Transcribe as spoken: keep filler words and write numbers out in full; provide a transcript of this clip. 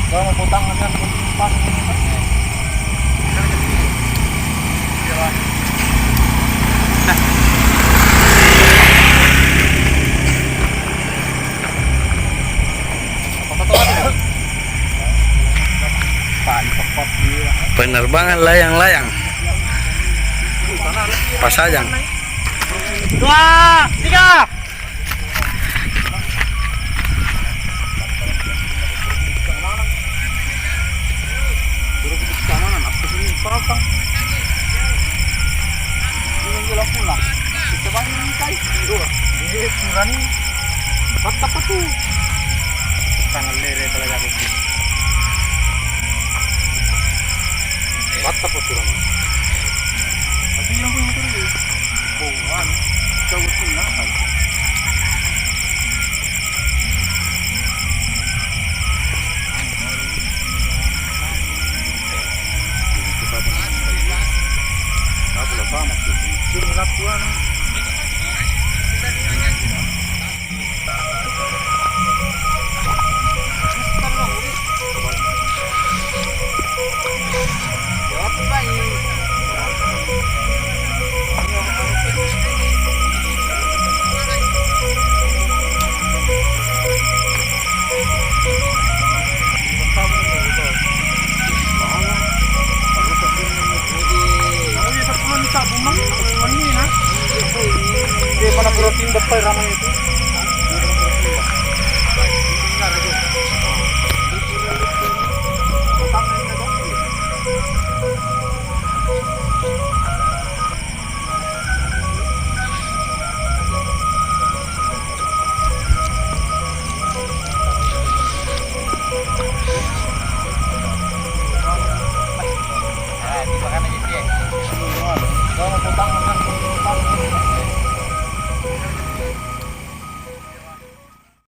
Kalau mau potong, nanti aku simpan. Penerbangan layang-layang. Pasajang. Dua, tiga. Batta apa tu? Tangan lere pala jago. Batta apa tu, Rama? Tapi yang punya motor ini. Oh, anu. Jauh tu nak. Dia pernah protein depan ramai.